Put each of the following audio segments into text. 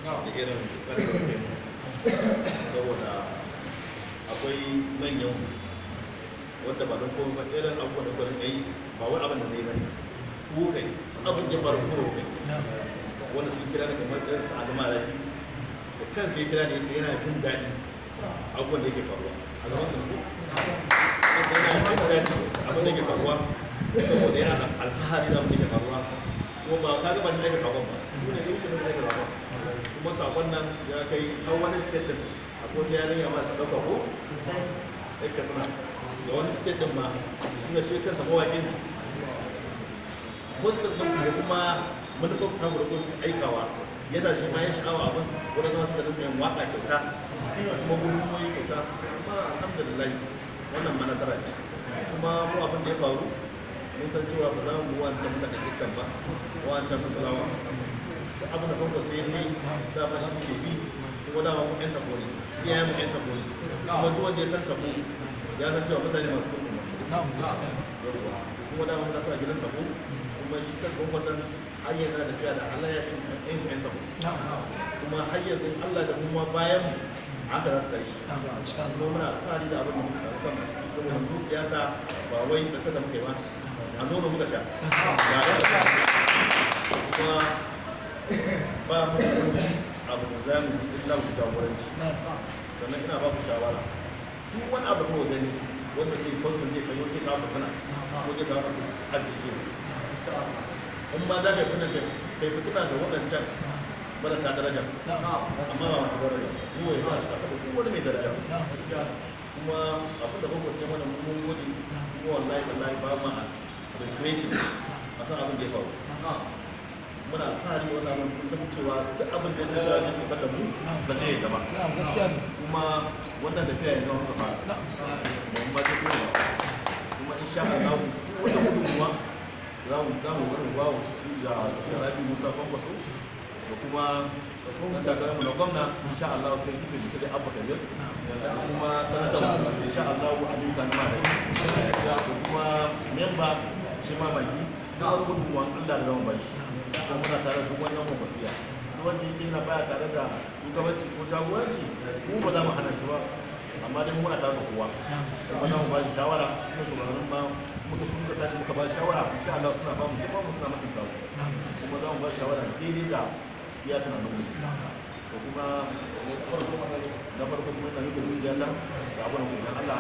matuka da irin kokarin da kuke saboda akwai manyan wanda ba don komai ba, irin abubuwan da kuka rinka yi ba wai abin da zai bane ku kai abin da ya faru ku kai wanda sun kira ni kamar irin su Adama Rabi da kansa ya kira ni, yace yana jin daɗi abubuwan da yake faruwa a zaman da ku, yana jin daɗi abin da yake faruwa saboda yana alfahari da abin da yake faruwa. Kuma ba ka ga ba ni daga sakon ba, ku ne duk da daga sakon, kuma sakon nan ya kai har wani state din. Akwai wata yarinya ma ta ɗauka ko Sosai. Ɗan Katsina da wani state din ma, kuma shi kansa mawaƙin poster ɗin da kuma manufar ta da kuma aikawa ya sa shi ma ya sha'awa abin wani zama suka dinga yin waka kyauta kuma gudunmuwoyi kyauta. Amma alhamdulillah, wannan ma nasara ce. Kuma mu abin da ya faru, mun san cewa ba za mu wancan mutanen iskan ba, wancan mutalawa da abin da Kwankwaso sai ya ce dama shi muke bi. Kuma dama mu 'yan tabo ne, iyayen mu 'yan tabo ne, kuma duk wanda ya san tabo ya san cewa mutane masu bin umarni. Yawwa, kuma dama muna so a gidan tabo, kuma shi kansa Kwankwason har yanzu na tafiya da halayya 'yan tabo, kuma har yanzu in Allah da mu ma bayan mu haka za su tashi. Kuma muna alfahari da abin da muka samu kan a ciki, saboda mu siyasa ba wai tsakka da muka yi ba, a nono muka sha. Kuma ba mu da wani abu da za mu yi illa mu jagoranci. Sannan ina ba ku shawara, duk wani abu da kuka gani wanda zai fasin zai kai zai kawo fitina ko zai kawo ku ajiye shi. In ma za ka yi fitina, kai fitina da waɗancan marasa daraja, amma ba masu daraja. Mu wai ba ta taɓa duk wani mai daraja. Kuma abin da bakwai sai mana mun gode. Kuma wallahi wallahi ba ma regretting akan abin da ya faru. Muna alfahari da wannan abin. Mun san cewa duk abin da ya san cewa zai cutar da mu ba zai yi gaba. Kuma wannan tafiya ya zama muka fara ba mu ba ta kuma ba. Kuma insha Allah wata gudunmuwa za mu bari ba wa su da Rabi Musa Kwankwaso da kuma dan takararmu na gwamna insha Allah kai kike da Abba Kabir, da kuma sanata insha Allah Aliyu Sani Malami, da kuma memba shi ma Magi na wani gudunmuwan Allah da zama bashi. Kuma muna tare da duk wannan Kwankwasiya. Duk wanda ya ce yana baya tare da shugabanci ko jagoranci, mu ba za mu hana shi ba, amma dai muna tare da kowa, kuma za mu ba shi shawara. Kuma shugabannin ma muka tashi muka ba shi shawara, insha Allah suna ba mu kuma mu suna mutunta mu, kuma za mu ba shi shawara daidai da iya tunanin mu. To kuma na farko kuma ina nuna zuciya ta ga abin da Allah,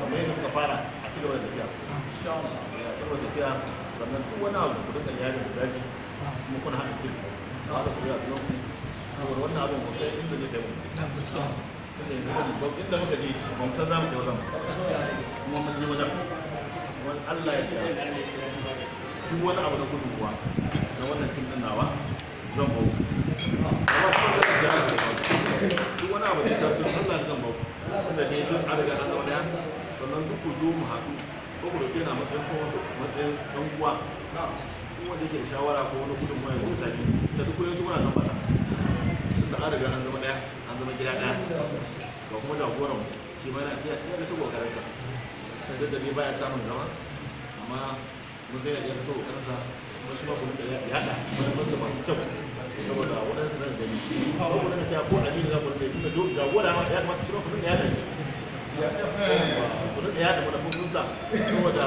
kamar yadda muka fara, a ci gaba da tafiya, a ci gaba da tafiya. Sannan duk wani abu ku dinga yajin da daji, kuma kuna haɗa tim da haɗa soyayya a junanku, saboda wannan abin mu sai inda zai kai mu. Tunda yanzu ba inda muka je ba mu san za mu kai wajen ba, kuma mun je wajen. Kuma Allah ya kiyaye, duk wani abu na gudunmuwa na wannan tim din nawa zan bau. Duk wani abu da ya taso, Allah ya zan bau, tunda ne duk an riga an zama daya. Sannan duk ku zo mu haɗu, ko ku dauke na matsayin ko matsayin ɗan uwa. Duk wanda yake da shawara ko wani gudunmuwa ya zo sami da duk yanzu muna nan fata, tunda an riga an zama daya, an zama gida daya. Ga kuma jagoran mu, shi ma yana iya iya ta kokarinsa, duk da dai baya samun zama, amma mun sai ya iya ta kokarinsa. Kuma shi ma ku rinka yaɗa manufarsa masu kyau, saboda waɗansu nan gani ko ku rinka cewa ko aminu za ku rinka yi, tunda jagora ma ya kamata shi ma ku rinka yaɗa shi, su rinka yaɗa manufofinsa, saboda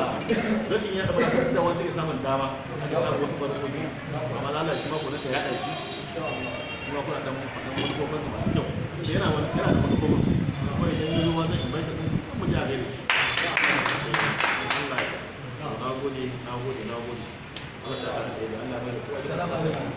rashin yaɗa manufofinsa wani suke samun dama suke samun wasu manufofi. Amma lalace shi ma ku rinka yaɗa shi, shi ma kuna dan faɗan manufofinsa masu kyau. Yana wani yana da manufofin, kuma idan ya zo ma zan invite din mu je a gaida shi. Allah ya na gode, na gode, na gode. Allah sa ka da Allah mai da kowa. Assalamu alaikum.